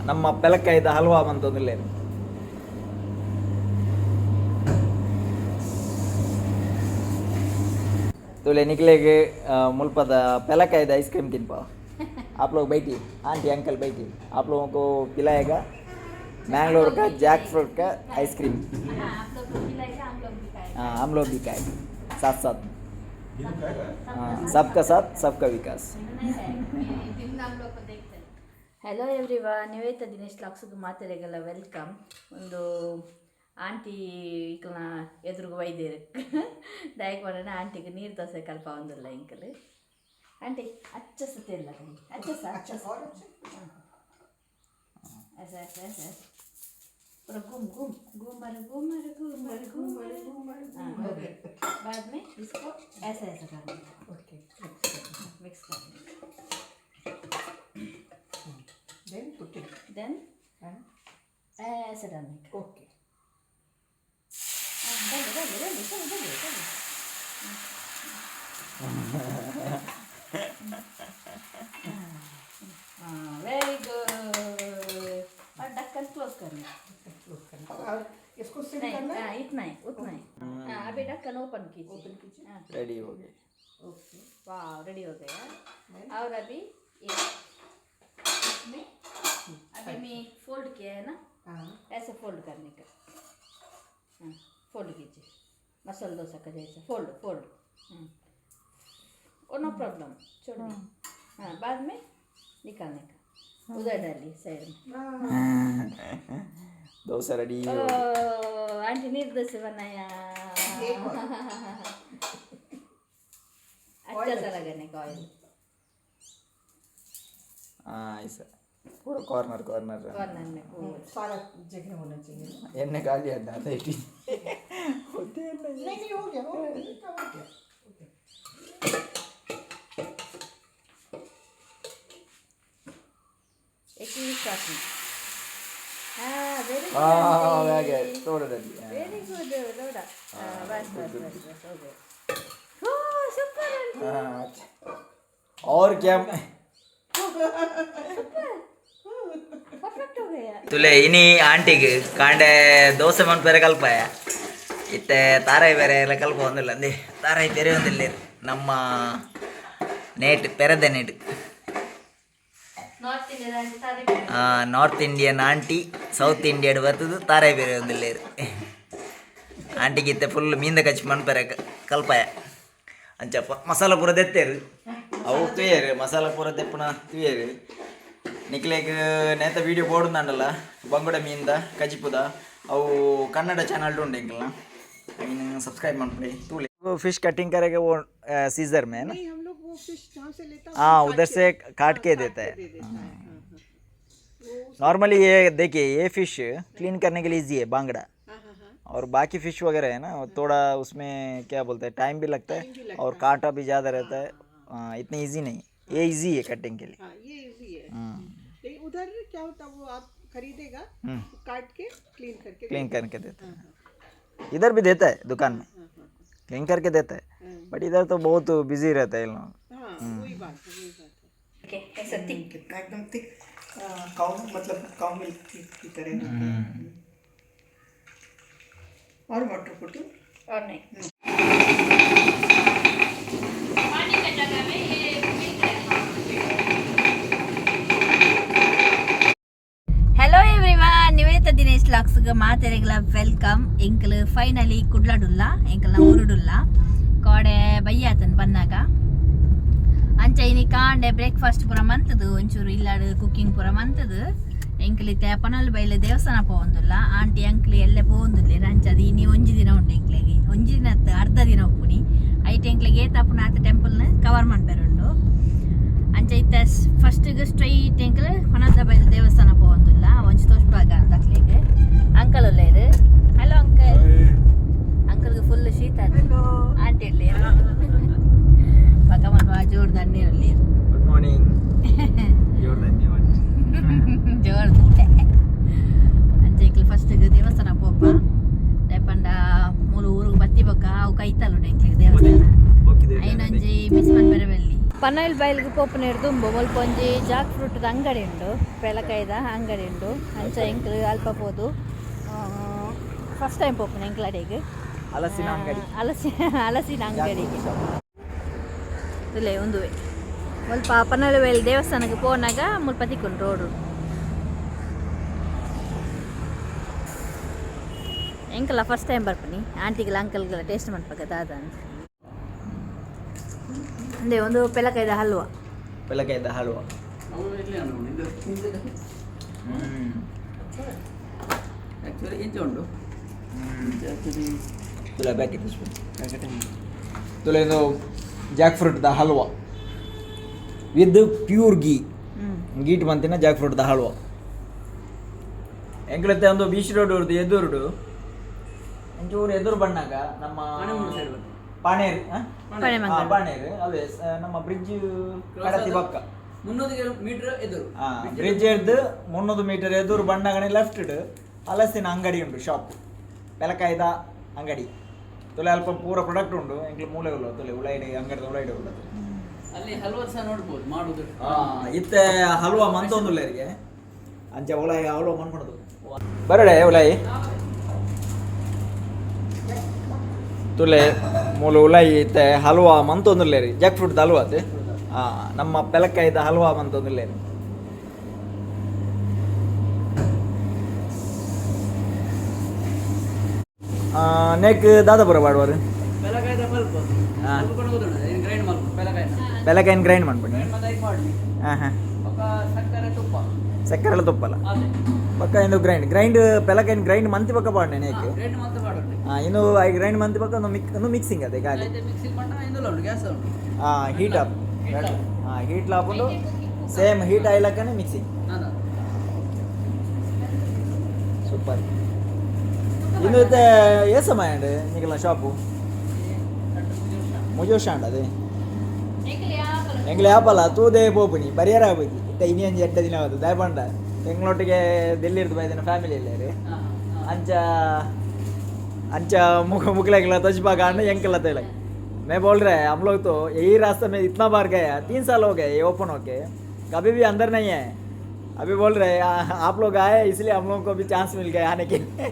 ನಮ್ಮ ಪೆಲಕಾಯಿದ ಹಲ್ವಾ ಮಂತೊಂದುಲ್ಲೇನು. ತೂಲೆ ನಿಕ್ಲೆಗ್ ಮುಲ್ಪದ ಪೆಲಕಾಯಿದ ಐಸ್ ಕ್ರೀಮ್ ತಿನ್ಪ. आप लोग बैठिए, आंटी अंकल बैठिए, आप लोगों को पिलाएगा मैंगलोर का जैक फ्रूट का आइसक्रीम। हाँ, आप लोग को खिलाएगा, हम लोग भी खाएंगे। हाँ, हम लोग भी खाएंगे साथ साथ। हाँ, सबका साथ, सबका विकास। हम लोग को देखते। ಹೆಲೋ ಎವ್ರಿವನ್, ನಿವೇತ ದಿನೇಶ್ ವ್ಲಾಗ್ಸ್ಗೆ ಮಾತೆರೆಗೆಲ್ಲ welcome. ಒಂದು ಆಂಟಿ ಇಕ್ಲನ ಎದುರುಗು ವೈದ್ಯರು ದಯಕ್ ಮಾಡೋಣ. ಆಂಟಿಗೆ ನೀರು ದೋಸೆ ಕಲ್ಪ ಒಂದಿಲ್ಲ ಇಂಕಲ್. ಆಂಟಿ, अच्छा से तेल लगाइए, अच्छा से, अच्छा से। और अच्छा। ऐसे ऐसे ऐसे ऐसे, पूरा घूम घूम घूम घूम घूम घूम। हाँ, हो गया। बाद में इसको ऐसे ऐसे करना। ओके। मिक्स करना। Then put it then and ऐसे डालने का। ओके। हाँ, डालो डालो डालो, चलो डालो डालो। हाँ, वेरी गुड। और ढक्कन क्लोज करना। क्लोज करना और इसको सिम नहीं। करना है? हाँ, इतना ही, उतना ही। हाँ, अभी ढक्कन ओपन कीजिए। ओपन कीजिए। हाँ। रेडी हो गए। ओके। वाह, रेडी हो गया। और अभी ये इसमें अभी मैं फोल्ड किया है ना? हाँ। ऐसे फोल्ड करने का। हाँ, फोल्ड कीजिए, मसाला डोसा का जैसा। फोल्ड फोल्ड, वो नो प्रॉब्लम, छोड़ दो। हाँ, बाद में निकालने का। उधर डालिए साइड में। ದೋಸೆ ರೆಡಿ। ओ, आंटी नीर डोसे बनाया। एक और। अच्छा सा लगाने का ऑयल। हाँ, ऐसा पूरा कॉर्नर कॉर्नर। कॉर्नर में पूरा। सारा जगह होना चाहिए ना। ಎಣ್ಣೆ ಖಾಲಿ ಅದ ಅದ ಇಟ್ಟು होते नहीं। नहीं, हो गया, हो गया, इतना हो गया, ओके। एक ही शॉट में। हाँ, वेरी हाँ, गुड। आ गया, थोड़ा डालिए, हाँ। वेरी गुड, थोड़ा। हाँ, बस बस बस बस, हो गया। ओ, सुपर आंटी। हाँ, अच्छा। और क्या? परफेक्ट हो गया। ತುಲೆ ಇನಿ ಆಂಟಿಗೆ ಕಾಂಡೆ ದೋಸೆ ಮನ್ಪೆರೆ ಕಲ್ಪಾಯ. ಇತ್ತೆ ತಾರಾಯಿ ಬೇರೆ ಎಲ್ಲ ಕಲ್ಪ ಒಂದಿಲ್ಲ ಅಂದೆ, ತಾರಾಯಿ ಬೇರೆ ಒಂದಿಲ್ಲ. ನಮ್ಮ ನೇಟ್ ಪೆರೆದ ನೇಟ್. ನಾರ್ತ್ ಇಂಡಿಯನ್ ಆಂಟಿ ತಾರೇ। North Indian aunty south Indian ಬರ್ತದೆ, ತಾರಾಯಿ ಬೇರೆ ಒಂದಿಲ್ಲ. ಆಂಟಿಗೆ ಇತ್ತೆ ಫುಲ್ ಮೀಂದ ಕಚ್ ಮನ್ಪೆರೆ ಕಲ್ಪಾಯ. ಅಂಚ ಮಸಾಲ ಪೂರ ದೆತ್ತೇರು, ಅವು ತುಯೇರು, ಮಸಾಲ ಪೂರ ದೆಪ್ಪುನ ತುಯೇರು. ನಿಕ್ಲೆಗ್ ನೇತ ವೀಡಿಯೋ ಬೋಡುಂದಾಂಡಲ್ಲ, ಬಂಗುಡ ಮೀನ್ದ ಕಜಿಪುದ, ಅವು ಕನ್ನಡ ಚಾನಲ್ ಉಂಡು ಎಂಕಲ್ನ, ಐನ್ ಸಬ್ಸ್ಕ್ರೈಬ್ ಮನ್ಪುಲೆ, ತೂಲೆ. फिश कटिंग करेगा वो सीजर में है ना? नहीं, हम लोग वो फिश जहाँ से लेता हाँ, काट उधर से काट के देता है। दे देता है, हाँ। वो नॉर्मली ये देखिए, ये फिश क्लीन करने के लिए इजी है, बांगड़ा। हाँ हाँ हाँ और बाकी फिश वगैरह है ना, वो थोड़ा उसमें क्या बोलते हैं, टाइम भी लगता है और कांटा भी ज़्यादा रहता है। हाँ, इतनी इजी नहीं, ये इजी है कटिंग के लिए। हाँ, ये इजी है। लेकिन उधर क्या होता, वो आप खरीदेगा तो काट के क्लीन करके क्लीन करके देता है। इधर भी देता है, दुकान में क्लीन करके देता है, बट इधर तो बहुत बिजी रहता है इन लोग। हाँ, वही बात है, वही बात है। ओके, ऐसा थिक। कितना एकदम थिक, काउ मतलब काउ मिल्क की तरह होता है। और वाटर पुटिंग। और नहीं, पानी का जगह में ये मिल्क है। ಹೆಲೋ ಎವ್ರಿವನ್, ನಿವೇತ ದಿನೇಶ್ ವ್ಲಾಗ್ಸ್ಗೆ ಮಾತೆರೆಗ್ಲ welcome. ಎಂಕಲ್ ಫೈನಲಿ ಕುಡ್ಲಡುಲ್ಲ, ಎಂಕಲ್ನ ಊರುಡುಲ್ಲ. ಕೋಡೆ ಬಯ್ಯಾತನ್ ಬನ್ನಾಗ. ಅಂಚ ಇನಿ ಕಾಂಡೆ ಬ್ರೇಕ್ಫಾಸ್ಟ್ ಪೂರ ಮಂತದು, ಒಂಚೂರು ಇಲ್ಲಾಡು ಕುಕ್ಕಿಂಗ್ ಪೂರ ಮಂತದು. ಎಂಕಲ್ ಇತ್ತೆ ಪನಲ್ ಬೈಲ ದೇವಸ್ಥಾನ ಪೋವೊಂದುಲ್ಲ. ಆಂಟಿ ಅಂಕ್ಲ್ ಎಲ್ಲೆ ಪೋವೊಂದುಲ್ಲೆರ್. ಅಂಚ ಅದು ಇನಿ ಒಂಜಿ ದಿನ ಉಂಡು ಎಂಕ್ಲೆಗ್. ಒಂಜಿ ದಿನ ಅತ್ತ್, ಅರ್ಧ ದಿನ ಉಪ್ಪುನಿ. ಐಟ್ ಎಂಕ್ಲೆಗ್ ಏತ್ ಆತ ಟೆಂಪಲ್ನ ಕವರ್ ಮನ್ಪೆರುಂಡು. ಅಂಚ ಇತ್ತೆ ಫಸ್ಟ್ ಸ್ಟ್ರೈಟ್ ಎಂಕಲ್ ಪನಲ್ದ ಬೈಲ್ ದೇವಸ್ಥಾನ ಪೋವೊಂದುಲ್ಲ. ಒಂಜಿ ತೋಜ್ಪಾಗ ಅಂದಕ್ಲೆಗ್. ಅಂಕಲ್ ಉಲ್ಲೆರ್. Hello uncle. ಅಂಕಲ್ಗೆ ಫುಲ್ ಶೀತ. ಆಂಟಿ ಉಲ್ಲೆರ್, ಪಕ್ಕ ಮಲ್ಪ ಜೋರು ತಣ್ಣೀರ್ ಉಲ್ಲೆರ್. ಗುಡ್ ಮಾರ್ನಿಂಗ್, ಜೋರು ಧನ್ಯವಾದ. ಜೋರು ತೂಟೆ. ಅಂಚ ಎಂಕ್ಲು ಫಸ್ಟ್ ದೇವಸ್ಥಾನ ಪೋಪ. ದಾಯೆಪಂಡ ಮೂಲು ಊರುಗು ಬತ್ತಿ ಬೊಕ್ಕ ಅವು ಕೈತಲ್ ಉಂಡು ಎಂಕ್ಲೆಗ್ ದೇವಸ್ಥಾನ. ಐನೊಂಜಿ ಮಿಸ್ ಮನ್ಪೆರೆ ಬಲ್ಲಿ. ಪನೈಲ್ ಬೈಲ್ಗೆ ಪೋಪುನ ದುಂಬು ಮುಲ್ಪ ಒಂಜಿ ಜಾಕ್ ಫ್ರೂಟ್ದ ಅಂಗಡಿ ಉಂಡು, ಪೆಲಕಾಯ್ದ ಅಂಗಡಿ ಉಂಡು. ಅಂಚ ಎಂಕ್ಲು ಅಲ್ಪ ಪೋದು ಫಸ್ಟ್ ಟೈಮ್ ಪೋಪುನ ಎಂಕ್ಲಡೆಗ್. ಹಲಸಿನ ಅಂಗಡಿ. ಹಲಸಿನ ಅಂಗಡಿಗೆ ಇಲ್ಲೇ ಒಂದುವೆ. ಮುಲ್ಪ ಪನಲು ಬೈಲ್ ದೇವಸ್ಥಾನಕ್ಕೆ ಪೋನಾಗ ಮುಲ್ಪ ತಿಕ್ಕುಂಡು ರೋಡು. ಎಂಕಲ ಫಸ್ಟ್ ಟೈಮ್ ಬರ್ಪನಿ. ಆಂಟಿಗಳ ಅಂಕಲ್ಗಳ ಟೇಸ್ಟ್ ಮನ್ಪಕ ದಾದ ಅಂತ. ಅಂದೇ ಒಂದು ಪೆಲಕಾಯ್ದ ಹಲ್ವ. ಪೆಲಕಾಯ್ದ ಹಲ್ವ. ಆ್ಯಕ್ಚುಲಿ ಇಂಚ ಉಂಟು ಆ್ಯಕ್ಚುಲಿ. ತುಲೆ ಪ್ಯಾಕೆಟ್ ತುಲೆ. ಇದು Jack fruit the halwa with pure ghee. ಗೀಟ್ ಮಂತಿನ Jack fruit the halwa. ಎಂಕ್ಲತ್ತೆ ಒಂದು ಬೀಚ್ ರೋಡ್ ಉರ್ದು ಎದುರುಡು ಒಂಚೂರು ಎದುರು ಬಣ್ಣಾಗ ನಮ್ಮ ಪಾಣೆಮೂರು side ಬರ್ತದೆ. ಪಾಣೇರು ಆ? ಪಾಣೆಮಂಗಲ. ಹಾ, ಪಾಣೇರು ಅವೇ ನಮ್ಮ ಬ್ರಿಡ್ಜ್ ಕಡತಿ ಪಕ್ಕ. 300 ಮೀಟರ್ ಎದುರು. ಬ್ರಿಡ್ಜ್ ಎಡ್ದು 300 ಮೀಟರ್ ಎದುರು ಬಣ್ಣಗಣೆ ಲೆಫ್ಟ್ ಹಲಸಿನ ಅಂಗಡಿ ಉಂಟು, ಶಾಪ್, ಪೆಲಕಾಯ್ದ ಅಂಗಡಿ. ತುಲೆ ಅಲ್ಪ ಪೂರ ಪ್ರಾಡಕ್ಟ್ ಉಂಟು. ಎಂಕ್ಲು ಮೂಲೆ ಉಲ್ಲ ತುಲೆ ಉಳೈಡೆ ಅಂಗಡಿದ ಉಳೈಡೆ ಉಳ್ಳದು. ಅಲ್ಲಿ ಹಲ್ವಾ ಸಹ ನೋಡ್ಬೋದು ಮಾಡುದು. ಇತ್ತೆ ಹಲ್ವಾ ಮಂತೊಂದುಲ್ಲ ಇರಿಗೆ. ಅಂಚ ಉಲಾಯಿ ಹಲ್ವಾ ಮನ್ಕೊಡದು ಬರಡೆ ಉಲಾಯಿ. ತುಲೆ ಮೂಲ ಉಲಾಯಿ ಇತ್ತೆ ಹಲ್ವಾ ಮಂತೊಂದುಲ್ಲ ರೀ. ಜಾಕ್ ಫ್ರೂಟ್ ಹಲ್ವಾ ಅದೇ. ನಮ್ಮ ಪೆಲಕಾಯ್ದ ಹಲ್ವಾ ಮಂತೊಂದುಲ್ಲ ರೀ. ನೆಕ್ ದಾದಾಪುರ ಬಾಡುವರು. ಪೆಲಕಾಯ್ದ ಪಲ್ಪ. ಹಾ. ಸ್ವಲ್ಪ ಕೊಂಡು ಗೊತ್ತುಂಟು ಗ್ರೈಂಡ್ ಮಾಡ್ಬೋದು ಪೆಲಕಾಯ್ನ. ಪೆಲಕಾಯಿನ ಗ್ರೈಂಡ್ ಮಾಡ್ಬಿಡಿ. ಗ್ರೈಂಡ್ ಮಾಡಿ ಐಕ್ ಮಾಡಿ. ಹಾಂ ಹಾಂ ಬೊಕ್ಕ ಸಕ್ಕರೆ ತುಪ್ಪ. ಸಕ್ಕರೆ ಎಲ್ಲ ತುಪ್ಪಲ್ಲ. ಅದೇ. ಪಕ್ಕ ಇಂದು ಗ್ರೈಂಡ್ ಗ್ರೈಂಡ್ ಪೆಲಕಾಯಿನ ಗ್ರೈಂಡ್ ಮಂತಿ ಪಕ್ಕ ಪಾಡ್ನೆ ನೇಕ್. ಗ್ರೈಂಡ್ ಮಾತ್ರ ಮಾಡೋದು. ಇನ್ನು I grind ಮಂತಿ ಪಕ್ಕ ಒಂದು ಮಿಕ್ ಒಂದು ಮಿಕ್ಸಿಂಗ್ ಅದೇ ಖಾಲಿ. ಮಿಕ್ಸಿಂಗ್ ಮಾಡ ಇಂದುಲ ಉಂಟು, ಗ್ಯಾಸ್ ಉಂಟು. Heat up. Heat up. Heat ಲಾಪುಂಡು ಸೇಮ್ ಹೀಟ್ ಆಯ್ಲಕ್ಕನೆ ಮಿಕ್ಸಿಂಗ್. ಅದ. ಸೂಪರ್. ಇನ್ನು ಇತ್ತೆ ಏ ಸಮಯ ಉಂಡು ನಿಗಲ ಶಾಪು? ಮುಜು ವರ್ಷ ಉಂಡು. ಅದೇ ಎಂಗ್ಲೆ ಆಪಲ್ಲ ತೂದೇ ಪೋಪುನಿ ಬರಿಯರ ಆಪುಜಿ. ಇತ್ತೆ ಇನಿ ಒಂಜಿ ಎಡ್ಡೆ ದಿನ ಆವತ್ತು ದಾಯಪಂಡ ಎಂಗ್ಲೊಟ್ಟಿಗೆ ದೆಲ್ಲಿರ್ದು ಬೈದಿನ ಫ್ಯಾಮಿಲಿ ಇಲ್ಲೇರಿ. ಅಂಚ ಅಂಚ मुख मुखला तजबा गांड एंकल तैला मैं बोल रहा है, हम लोग तो यही रास्ते में इतना बार गया, 3 साल हो गए ये ओपन होके, कभी भी अंदर नहीं है। अभी बोल रहे हैं आप लोग आए इसलिए हम लोगों को भी चांस मिल गया आने के लिए।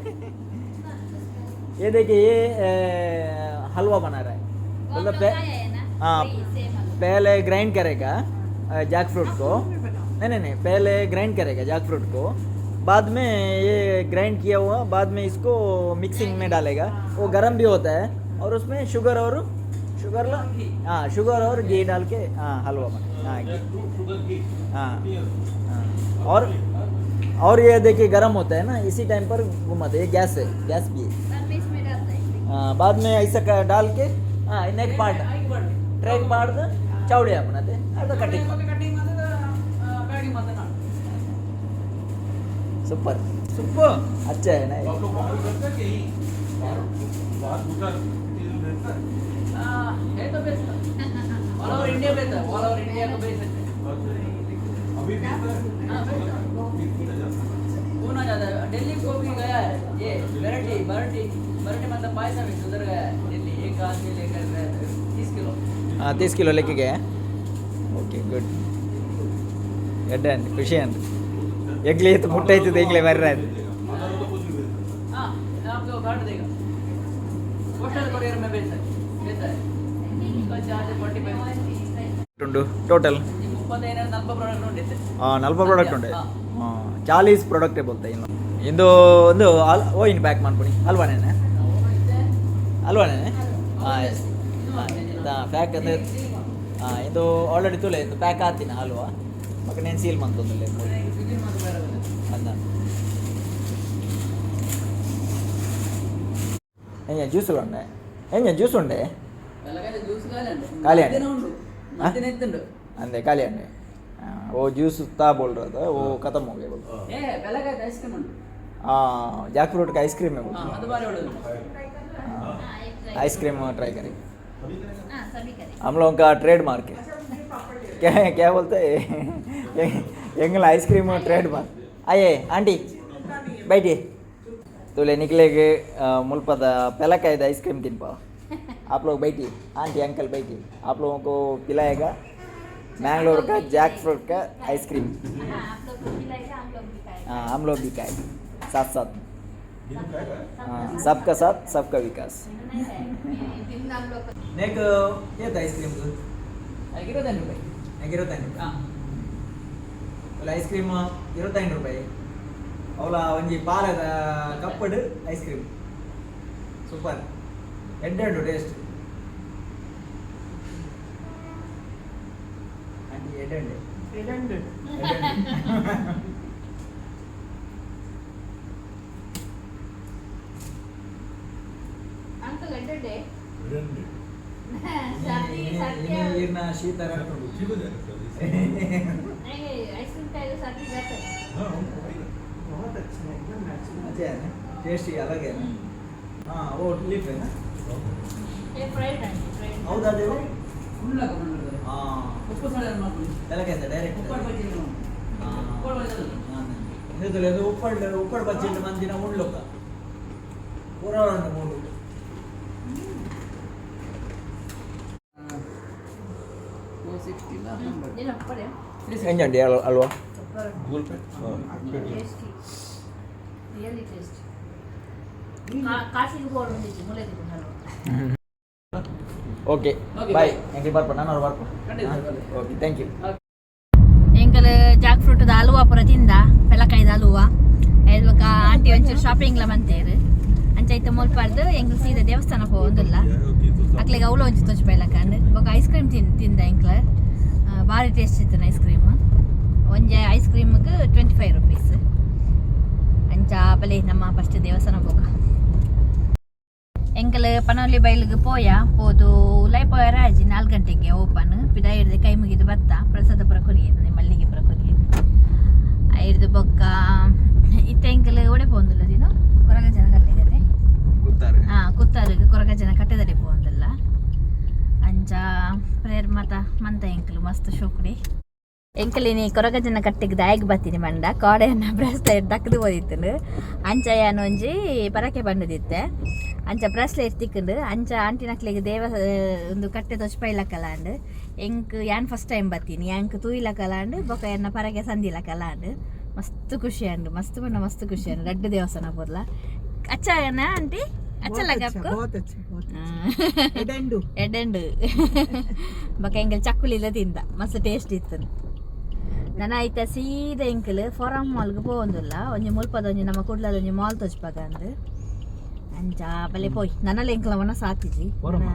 ये देखिए, ये हलवा बना रहा है। मतलब हाँ, पहले ग्राइंड करेगा जैक फ्रूट को। नहीं नहीं नहीं, पहले ग्राइंड करेगा जैक फ्रूट को, बाद में ये ग्राइंड किया हुआ बाद में इसको मिक्सिंग में डालेगा। वो गर्म भी होता है और उसमें शुगर और शुगर ला हाँ, शुगर और घी डाल के, हाँ, हलवा बना। हाँ, घी, हाँ हाँ। और ये देखिए, गर्म होता है ना, इसी टाइम पर घुमाते हैं। ये गैस है, गैस भी है। हाँ, बाद में ऐसा डाल के, हाँ, इन्हें पार्ट ट्रैक पार्ट ಚೌಳಿ ಹಾಪುನತೆ ಅದು ಕಟಿಂಗ್. ಕಟಿಂಗ್ ಮಾತ್ರ, ಪ್ಯಾಕಿಂಗ್ ಮಾತ್ರ. सुपर सुपर, अच्छा है ना ये? आप लोग बाहर करते हैं कि यहीं बाहर बाहर दूसरा चीज भेजता है? है तो बेचता, ऑल ओवर इंडिया बेचता है, ऑल ओवर इंडिया को बेच सकते हैं। अभी भेजता है? हाँ, बेचता है। कितना जाता है? पूना जाता है, दिल्ली को भी गया है। ये वेराइटी वैरायटी वैरायटी मतलब पायसा में उधर गया है दिल्ली। एक आदमी लेकर गया था 30 किलो. हाँ, 30 किलो लेके गया. Okay, good. ಎಡ್ಡೆ ಅಂಡ್ ಖುಷಿ ಅಂಡ್ ಎಗ್ಲಿ ಇತ್ತು ಮುಟ್ಟ ಆಯ್ತದೆ ಎಂಗ್ಲೆ ಬರ್ರ. अदर तो कुछ भी भेजता है? हाँ, आपको काट देगा। पोस्टल कोरियर में भेजता है, भेजता है। उसका चार्ज 45. ಉಂಟು ಟೋಟಲ್. 35 ನಲ್ಪ ಪ್ರಾಡಕ್ಟ್ ಉಂಟು. ನಲ್ಪ ಪ್ರಾಡಕ್ಟ್ ಉಂಟು. 40 ಪ್ರಾಡಕ್ಟೇ ಬೋಲ್ತಾ ಇನ್ನು ಇಂದು ಒಂದು ಅಲ್ ಓ ಇನ್ ಪ್ಯಾಕ್ ಮಾಡ್ಕೊಡಿ ಅಲ್ವಾನೇನೆ ಅಲ್ವಾನೇನೆ. ಹಾಂ, ಪ್ಯಾಕ್ ಅಂದ್ರೆ ಹಾಂ, ಇದು ಆಲ್ರೆಡಿ ತುಲೆ ಇದು ಪ್ಯಾಕ್ ಆತಿನ ಹಲ್ವಾ ಮಕ್ಕ నేను ಸೀಲ್ ಮಂತೊಂದುಲ್ಲೆ ಅಂದ. ಎಂಜ ಜ್ಯೂಸ್ ಉಂಡೆ? ಎಂಜ ಜ್ಯೂಸ್ ಉಂಡೆ? ಜ್ಯೂಸ್ ಖಾಲಿ ಉಂಟು. ಖಾಲಿ ಉಂಟು. ಉಂಟು, ಮಧ್ಯಾಹ್ನ ಇತ್ತುಂಟು. ಅಂದೆ ಖಾಲಿ ಅಂಡೆ. वो ज्यूस ता बोल रहा था, वो खत्म हो गया बोल. ಏ ಬೆಳಗಾಯ್ತು ಐಸ್ ಕ್ರೀಮ್ ಉಂಟು. हाँ, जैक फ्रूट का आइसक्रीम है. ಹಾ, ಅದು ಬಾರಿ ಒಳ್ಳೆದು. आइसक्रीम ट्राई करेंगे. हम लोगों का ट्रेड मार्क है. क्या क्या बोलते हैं, एंगल आइसक्रीम ट्रेड मार्क. आइए आंटी, बैठिए. तुले निकले के मुल्पद पेलकायद आइसक्रीम तिनपा. आप लोग बैठिए, आंटी अंकल बैठिए, आप लोगों को पिलाएगा. मैंगलोर का जैक फ्रूट का आइसक्रीम। हाँ, आप लोग को खिलाएगा, हम लोग भी खाएंगे। हाँ, हम लोग भी खाएंगे साथ साथ। हाँ, सबका साथ, सबका विकास। नेक ಏತ್ ಐಸ್ ಕ್ರೀಮ್? 25 ರೂಪಾಯಿ. 25 ರೂಪಾಯಿ. ಹಾಂ. ಐಸ್ ಕ್ರೀಮ್ 25 ರೂಪಾಯಿ. ಅವಲ ಒಂಜಿ ಪಾಲದ ಕಪ್ಪಡ್ ಐಸ್ ಕ್ರೀಮ್ ಸೂಪರ್ ಎಡ್ಡೆ ಉಂಟು ಟೇಸ್ಟ್ ಆಂಟಿ, ಎಡ್ಡೆ ಉಂಟು. ಎಡಂಡು. ಎಡ್ಡೆ ಉಂಟು. ಅಂಕಲ್ ಎಡ್ಡೆ. రెండు. ಸರ್ದಿ ಇನಿ ಸತ್ಯ. ಈರ್ನ ಶೀತ. ठीक हो जाएगा सर इससे। ಐಸ್ಕ್ರೀಮ್ खाएगा, सर्दी जाता है। हाँ, वही ना। बहुत अच्छा है, एकदम नेचुरल। अच्छा है ना? टेस्ट ही अलग है ना? हाँ, वो लीफ है ना? ये फ्राइड आंटी, फ्राइड। ಹೌದಾ ದೇವು? ಉಳ್ಳಾಕ ಬಂದಿರ್ತದೆ. ಹಾಂ. ಉಪ್ಪು ಸಡ ಮಾಡ್ಕೊಳ್ಳಿ. ತೆಲಕೈತೆ ಡೈರೆಕ್ಟ್. ಉಪ್ಪಾಡು ಬಜ್ಜಿ. ಉಪ್ಪಾಡು ಬಜ್ಜಿ ಅಲ್ಲ. ಇದು ಉಪ್ಪಡ್ ಉಪ್ಪಡ್ ಬಚ್ಚಿಟ್ಟು ಮಂದಿನ ಉಳ್ಳುಕ ಪೂರ ಉಂಟು ಮೂಡು. 460 ಇಲ್ಲ. ಇಲ್ಲ ಪಡೆ. ಎಂಜಂಡಿ ಅಲ್ವಾ? Google Pay. Tasty, really taste. ಕಾಸಿಗೆ ಬೋರ್ಡ್ ಮುಲೆಗೆ. ಓಕೆ. Okay, bye. Bye. ಎಂಕಲ್ ಬರ್ಪ, ನಾನು ಅವ್ರು ಬರ್ಪ. ಖಂಡಿತ ಬರ್ರಿ. Okay, thank you. ಎಂಕಲ್ ಜಾಕ್ ಫ್ರೂಟ್ದ ಹಲುವ ಪೂರ ತಿಂದ, ಪೆಲಕಾಯ್ದ ಹಲುವ. ಬೊಕ ಆಂಟಿ ಒಂಚೂರು ಶಾಪಿಂಗ್ಲ ಮಂತೇರು. ಅಂಚ ಐತ ಮುಲ್ಪಾರ್ದು ಎಂಕಲ್ ಸೀದಾ ದೇವಸ್ಥಾನ ಪೋವೊಂದುಲ್ಲ. ಅಕ್ಲೆಗ್ ಅವ್ಲು ಒಂಜಿ ತೋಜ್ ಬೈಲಕಂಡ್. ಬೊಕ ಐಸ್ ಕ್ರೀಮ್ ತಿಂದ ಎಂಕ್ಲ. ಬಾರಿ ಟೇಸ್ಟ್ ಇತ್ತು ಐಸ್ ಕ್ರೀಮ್. ಒಂಜಿ ಐಸ್ ಕ್ರೀಮ್ಗೆ 25 ರುಪೀಸ್. ಅಂಚ ಬಲೆ ನಮ್ಮ ಫಸ್ಟ್ ದೇವಸ್ಥಾನ ಪೋಕ. ಎಂಕಲ್ ಪನೋಲಿ ಬೈಲಿಗೆ ಪೋಯ. ಪೋದು ಉಲೈ ಪೋಯರ ಅಜ್ಜಿ, 4 ಗಂಟೆಗೆ ಓಪನ್. ಪಿದ ಹಿಡ್ದು ಕೈ ಮುಗಿದು ಬತ್ತ, ಪ್ರಸಾದ ಪುರ ಕೊರಿಯೇನು, ಮಲ್ಲಿಗೆ ಪುರ ಕೊರಿಯೇನು. ಐರ್ದು ಬೊಕ್ಕ ಇತ್ತೆ ಎಂಕಲ್ ಒಡೆ ಪೋಂದುಲ್ಲ ದಿನ ಕೊರಗ ಜನ ಕಟ್ಟಿದ್ದಾರೆ. ಕೂತಾರೆ. ಹಾ, ಕುತ್ತಾರಿಗೆ ಕೊರಗ ಜನ ಕಟ್ಟೆದಡೆ ಪೋಂದಲ್ಲ. ಅಂಚ ಪ್ರೇಯರ್ ಮಾತ ಮಂತ ಎಂಕಲು ಮಸ್ತ್ ಶೋಕುಡಿ. ಎಂಕಲಿನಿ ಕೊರಗಜನ ಕಟ್ಟಿಗೆ ದಾಯಗ್ ಬತ್ತೀನಿ ಮಂಡ ಕಾಡೆಯನ್ನ ಬ್ರೆಸ್ಲೆಟ್ ದಕ್ಕದು ಓದಿತ್ತನು. ಅಂಚ ಯಾನ್ ಒಂಜಿ ಪರಕೆ ಬಂಡದಿತ್ತೆ. ಅಂಚ ಬ್ರೆಸ್ಲೆಟ್ ತಿಕ್ಕಂಡು. ಅಂಚ ಆಂಟಿನಕ್ಲೆಗ್ ದೇವ ಒಂದು ಕಟ್ಟೆ ತೊಚ್ಪೈಲಕ್ಕಲಾಂಡ್. ಎಂಕ್ ಯಾನ್ ಫಸ್ಟ್ ಟೈಮ್ ಬತ್ತೀನಿ, ಯಾಂಕ್ ತೂಯಿಲಕ್ಕಲಾಂಡ್, ಬೊಕ ಎನ್ನ ಪರಕೆ ಸಂದಿಲಕ್ಕಲಾಂಡ್. ಮಸ್ತ್ ಖುಷಿ ಅಂಡು, ಮಸ್ತ್ ಪಂಡ ಮಸ್ತ್ ಖುಷಿ ಅಂಡು. ರಡ್ಡು ದೇವಸ್ಥಾನ ಪೂರ್ಲ ಅಚ್ಚ ನಾ ಆಂಟಿ? ಅಚ್ಚ बहुत ಲಗ अच्छा, ಆಪ್ಕೋ? बहुत अच्छा, बहुत अच्छा. ಎಡೆಂಡು. ಎಡೆಂಡು. ಬೊಕ ಎಂಕಲ್ ಚಕ್ಕುಲಿಲ್ಲ ತಿಂದ, ಮಸ್ತ್ ಟೇಸ್ಟ್ ಇತ್ತು. ನನ ಐತ ಸೀದಾ ಎಂಕಲ್ ಫಾರಮ್ ಮಾಲ್ಗೆ ಪೋವೊಂದುಲ್ಲ. ಒಂಜಿ ಮುಲ್ಪದ ಒಂಜಿ ನಮ್ಮ ಕುಡ್ಲದ ಒಂಜಿ ಮಾಲ್ ತೋಜ್ಪಾಗ ಅಂದ್. ಅಂಚ ಬಲೆ ಪೋಯ್. ನನಲ ಎಂಕಲ ವನಸ್ ಆತಿಜಿ. ಫೋರಮ್.